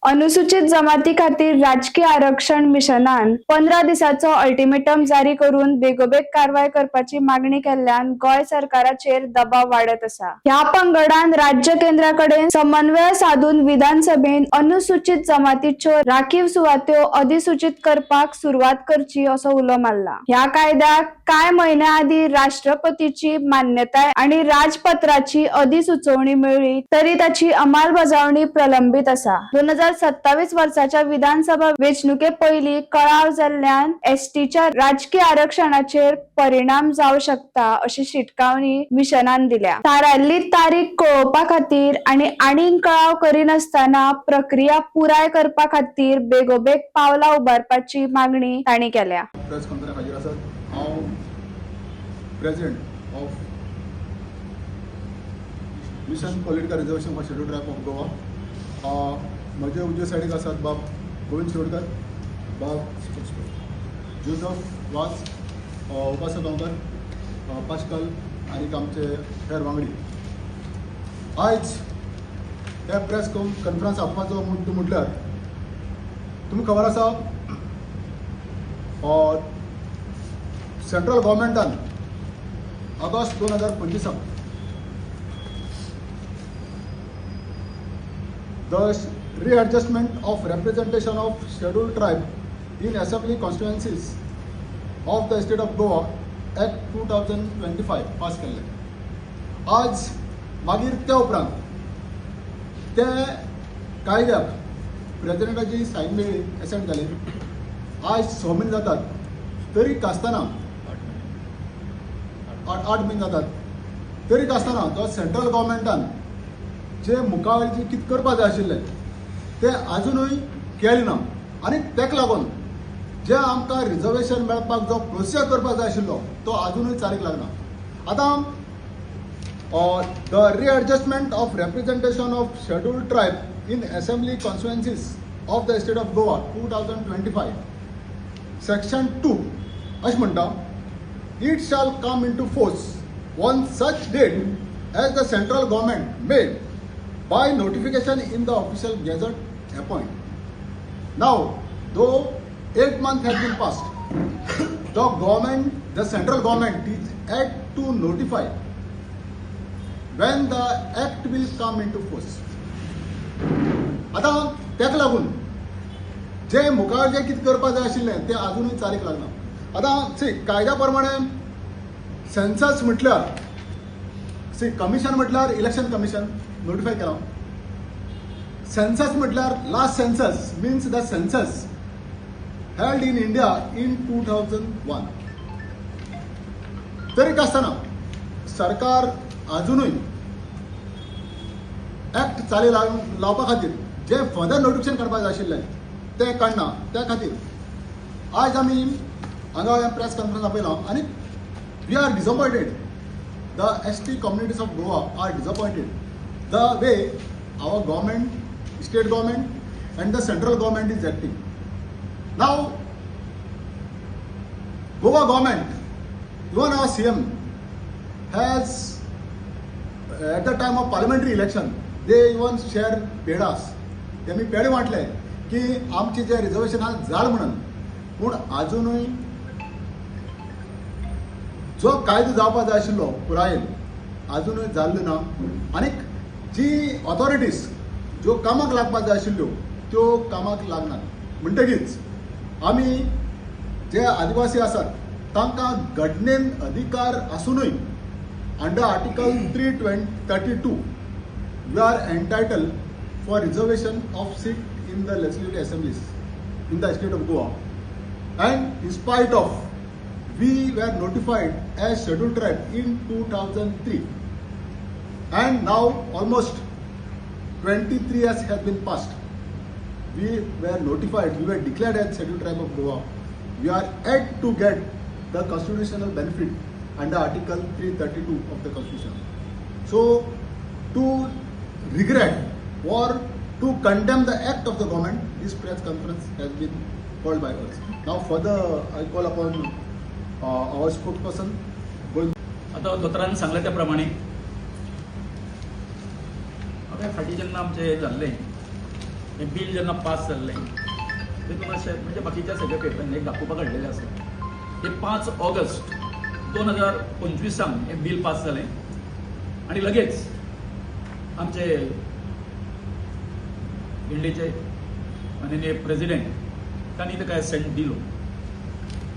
अनुसूचित जमाती खातीर राजकी आरक्षण मिशनान 15 दिसाचो अल्टिमेटम जारी करून बेगोबेग कारवाय करपाची मागणी केल्ल्यान गोंय सरकाराचेर दबाव वाडत आसा. ह्या पंगडान राज्य केंद्रा कडेन समन्वय साधून विधानसभेन अनुसूचित जमातीच्यो राखीव सुवात्यो अधिसूचित करपाक सुरवात करची असो उलो मारला. ह्या कायद्याक कांय म्हयन्या आदीं राष्ट्रपतीची मान्यताय आनी राजपत्राची अधिसुचोवणी मेळ्ळी तरी ताची अंमलबजावणी प्रलंबीत आसा. 2027 वर्साच्या विधानसभा वेंचणुके पयलीं कळाव जाल्ल्यान एसटीच्या राजकी आरक्षणाचेर परिणाम जावं शकता अशी शिटकावणी मिशनान दिल्या. थारायल्ली तारीख कळोवपा खातीर आनी आनीक कळाव करिनासतना प्रक्रिया पुराय करपा खातीर बेगोबेग पावलां उबारपाची मागणी तांणी केल्या. प्रेस कॉन्फरन्स हाजीर आसात. हांव President of Mission Political Reservation for Scheduled Tribe of Goa. म्हजे उजव्या सायडीक आसात बाब गोविंद शिरोडकर, बाब जोजफ वाज, उपासक गांवकर, पाश्कल आनी आमचे हेर वांगडी. आयज हे प्रेस कॉन्फरन्स आपोवपाचो मुद्दो म्हटल्यार, तुमकां खबर आसा, central गव्हर्मेंटान August 2025 the Readjustment of Representation of Scheduled Tribe in Assembly Constituencies of the State of Goa Act 2025 pass केल्ले. आज मागीर त्या उपरांत ते कायद्याक प्रेजिडेंटाची सायन मेळ्ळी, एसेंट जाली. आज 6 म्हयने जातात तरी आसतना, 8 म्हयने जातात तरी आसतना तो सेंट्रल गव्हर्मेंटान जे मुखावयले जे कितें करपा जाय आशिल्लें तें आजुनूय केलें ना. आनी ताका लागून जे आमकां रिजर्वेशन मेळपाक जो प्रोसेस करपाक जाय आशिल्लो तो आजुनूय चालीक लागना. आतां the Readjustment of Representation of Scheduled Tribe in Assembly Constituencies of the State of Goa 2025, section 2 अशें म्हणटा, it shall come into force on such date as the central government may by notification in the official gazette appoint. Now, though 8 months have been passed, the government, the central government is yet to notify when the act will come into force. आतां ताका लागून जे मुखार जे कितें करपाक जाय आशिल्लें तें आजुनूय चालीक लागना. आतां सी, कायद्या प्रमाणे सेन्सस म्हटल्यार, सी, कमिशन म्हटल्यार इलेक्शन कमिशन नोटिफाय केलां. सेन्सस म्हटल्यार last census means the census held in India in 2001. तरी आसतना सरकार अजुनूय एक्ट चाली लावपा खातीर जे फर्दर नोटिफिकेशन काडपाक जाय आशिल्लें तें काडना. त्या खातीर आयज आमी हांगा प्रेस कॉन्फरन्स आपयला आनी we are disappointed. The ST communities of Goa are disappointed the way our government, state government and the central government is acting. Now Goa government, even our CM has, at the time of parliamentary election, they even share pedas. तेमी पेडे वांटले की आमचे जे reservation आहा जाल म्हणून. पूण आजुनूय जो कायदो जावपा जाय आशिल्लो पुरायेन आजुनूय जाल्लो ना. आनीक जी ऑथॉरिटीज ज्यो कामाक लागपाक जाय आशिल्ल्यो त्यो कामाक लागनात. म्हणटगीच आमी जे आदिवासी आसात तांकां घटनेन अधिकार आसुनूय, under Article 332 we are entitled for reservation of seat in the legislative assemblies in the state of Goa, and in spite of we were notified as scheduled tribe in 2003 and now almost 23 years has been passed. We were notified, we were declared as scheduled tribe of Goa. We are yet to get the constitutional benefit under Article 332 of the Constitution. So, to regret or to condemn the act of the government, this press conference has been called by us. Now, further, I call upon our spokesperson, Govind. आतां दोतोरान सांगलें त्या प्रमाणे, हांवें फाटीं जेन्ना आमचें हें जाल्लें हें बील जेन्ना पास जाल्लें तेतून अशें म्हणजे बाकीच्या सगळ्या पेपरांनी एक दाखोवपाक हाडलेलें आसा. हे 5 ऑगस्ट 2025 हें बील पास जालें आनी लगेच आमचे इंडियेचे माननीय प्रेजिडेंट तांणी ताका एसेंट दिलो.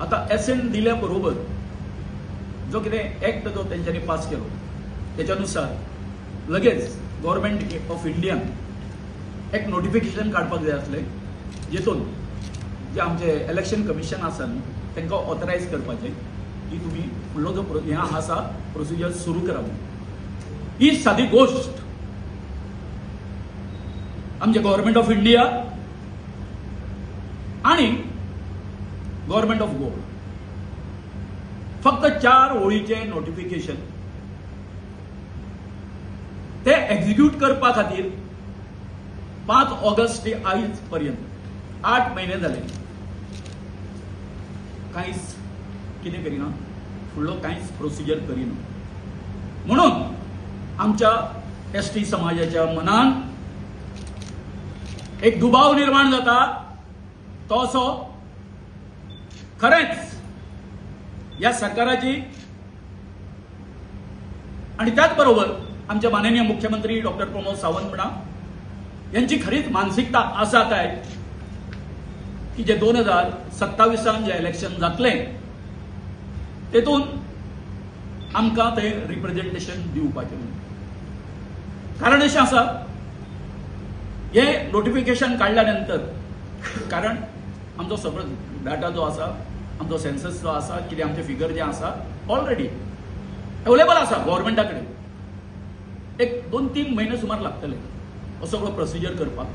आतां एसेंट दिल्या बरोबर जो कितें एक्ट जो तेंच्यांनी पास केलो तेच्या नुसार लगेच गव्हर्मेंट ऑफ इंडियान एक नोटिफिकेशन काडपाक जाय आसलें, जेतून जे आमचे इलेक्शन कमिशन आसा न्हू तांकां ऑथरायज करपाचें की तुमी फुडलो जो हें आसा प्रोसिजर सुरू करा म्हणून. ही सादी गोश्ट आमचे गव्हर्मेंट ऑफ इंडिया आणि गव्हर्मेंट ऑफ गोवा फक्त 4 ओळीचे नोटिफिकेशन ते एक्झिक्यूट करपा खातीर 5 ऑगस्ट ते आयज पर्यंत 8 म्हयने जाले कांयच कितें करिना, फुडलो कांयच प्रोसिजर करिना. म्हणून आमच्या एस टी समाजाच्या मनान एक दुबाव निर्माण जाता तो असो खरेंच ह्या सरकाराची आणि त्याच बरोबर आमचे माननीय मुख्यमंत्री डॉक्टर प्रमोद सावंत म्हणा यांची खरीच मानसिकता आसा काय की जे 2027 जे इलेक्शन जातलें तेतून आमकां ते रिप्रेझेंटेशन दिवपाचें म्हणून. कारण अशें आसा, हे नोटिफिकेशन काडल्या नंतर कारण आमचो सगळो डाटा जो आसा, आमचो सेन्सस जो आसा, कितें आमचे फिगर जे आसा ऑलरेडी अवेलेबल आसा गव्हर्मेंटा कडेन. एक 2-3 म्हयने सुमार लागतले हो सगळो प्रोसिजर करपाक.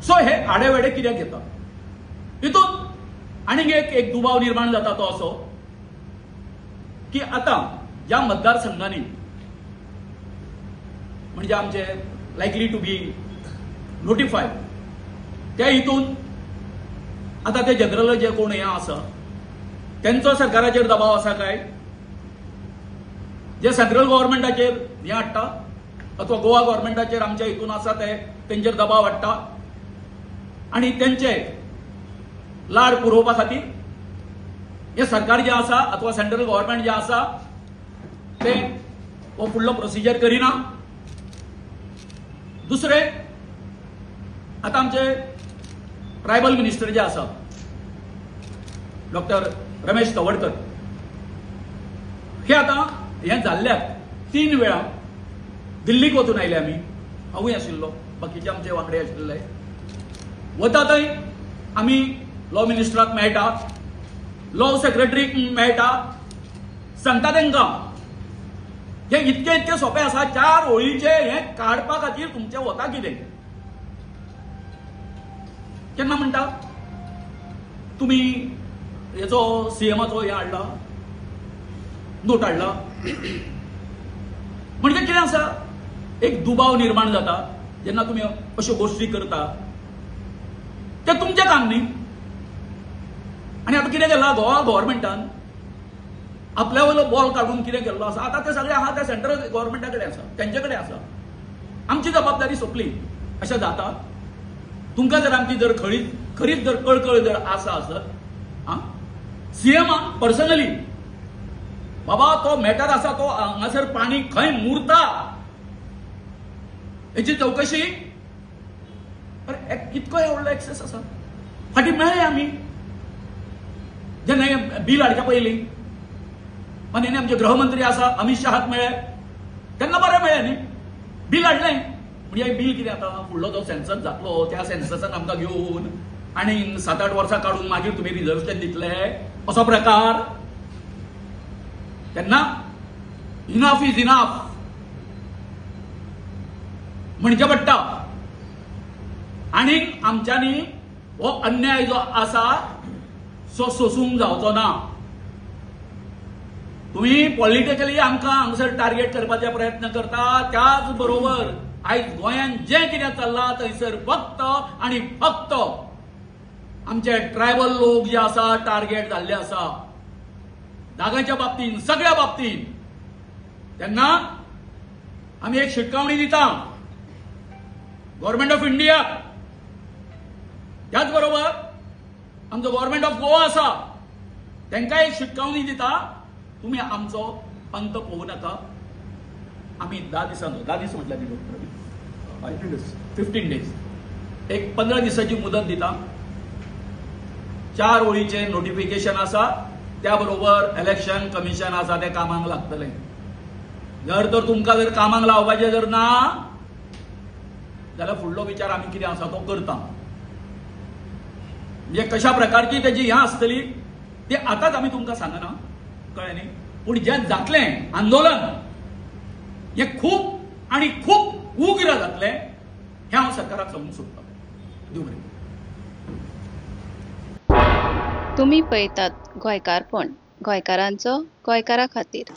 सो हे आडे वेडे कित्याक घेता? हितून आनीक एक दुबाव निर्माण जाता तो असो की आतां ज्या मतदारसंघांनी म्हणजे आमचे लायकली टू बी नोटिफायड त्या हितून आतां ते जनरल जे कोण हे आसा तेंचो सरकाराचेर दबाव आसा काय जे सेंट्रल गव्हर्मेंटाचेर हें हाडटा अथवा गोवा गव्हर्मेंटाचेर आमच्या हितून आसा ते तेंचेर दबाव हाडटा आनी तेंचे लाड पुरोवपा खातीर हें सरकार जें आसा अथवा सेंट्रल गव्हर्मेंट जें आसा तें हो फुडलो प्रोसिजर करिना. दुसरें, आतां आमचे ट्रायबल मिनिस्टर जे आसा डॉक्टर रमेश तवडकर हे आतां हें जाल्ल्याक 3 वेळा दिल्लीक वचून आयले आमी. हांवूय आशिल्लो, बाकीचे आमचे वांगडे आशिल्ले. वता थंय आमी लॉ मिनिस्टराक मेळटा, लॉ सेक्रेटरीक मेळटा, सांगता तांकां हे इतके इतके सोंपें आसा, 4 ओळीचे हें काडपा खातीर तुमचें वता कितें. केन्ना म्हणटा तुमी हेचो सीएमाचो हें हाडला, नोट हाडला, म्हणजे कितें आसा एक दुबाव निर्माण जाता जेन्ना तुमी अश्यो गोश्टी करता. तें तुमचें काम न्ही. आनी आतां कितें केलां गोवा गव्हर्मेंटान आपल्या वयलो बॉल काडून कितें केल्लो आसा, आतां तें सगळें आहा तें सेंट्रल गव्हर्मेंटा कडेन आसा, तेंचे कडेन आसा. आमची जबाबदारी सोंपली अशें जाता. तुमकां जर आमची जर खरीच जर कळकळ जर आसा आसत, आं सीएमान पर्सनली बाबा तो मॅटर आसा तो हांगासर पाणी खंय मुरता हेची चवकशी. अरे कितको व्हडलो एक्सेस आसा. फाटीं मेळ्ळे आमी जेन्ना हें बील हाडच्या पयलीं माननीय आमचे गृहमंत्री आसा अमित शहाक मेळ्ळे तेन्ना बरें मेळ्ळें न्ही, बील हाडलें. म्हणजे बील कितें आतां फुडलो जो सेन्सस जातलो त्या सेन्ससान आमकां घेवन आनी 7-8 वर्सां काडून मागीर तुमी रिजर्वेशन दितले असो प्रकार. तेन्ना इनफ is enough म्हणचें पडटा. आनी आमच्यांनी हो अन्याय जो आसा सो सोसूंक जावचो ना. तुम्ही पॉलिटिकली आमकां हांगासर टार्गेट करपाचे प्रयत्न करता, त्याच बरोबर आयज गोंयांत जें कितें चल्लां थंयसर फक्त आनी फक्त आमचे ट्रायबल लोक जे आसा टार्गेट जाल्ले आसा जाग्याच्या बाबतीन, सगळ्या बाबतीन. तेन्ना आमी एक शिटकावणी दिता गव्हर्मेंट ऑफ इंडिया, त्याच बरोबर आमचो गव्हर्मेंट ऑफ गोवा आसा, तांकां एक शिटकावणी दिता, तुमी आमचो अंत पळोवं नाका. आमी 10 दिसांचो, 10 दीस म्हटल्यार न्ही डॉक्टर? 15 days. 15 days, एक 15 दिसाची मुदत दिता. 4 ओळीचें नोटिफिकेशन आसा, त्या बरोबर इलेक्शन कमिशन आसा तें कामाक लागतलें. जर तर तुमकां जर कामाक लावपाचें जर ना जाल्यार फुडलो विचार आमी कितें आसा तो करता. म्हणजे कशा प्रकारची तेजी हें आसतली ती आतांच आमी तुमकां सांगना, कळ्ळें न्ही? पूण जें जातलें आंदोलन हें खूब आनी खूब उग्र जातलें हें हांव सरकाराक सांगूंक सोदतां. देव बरें. तुमी पळयतात गोंयकारपण, गोंयकारांचो गोंयकारा खातीर.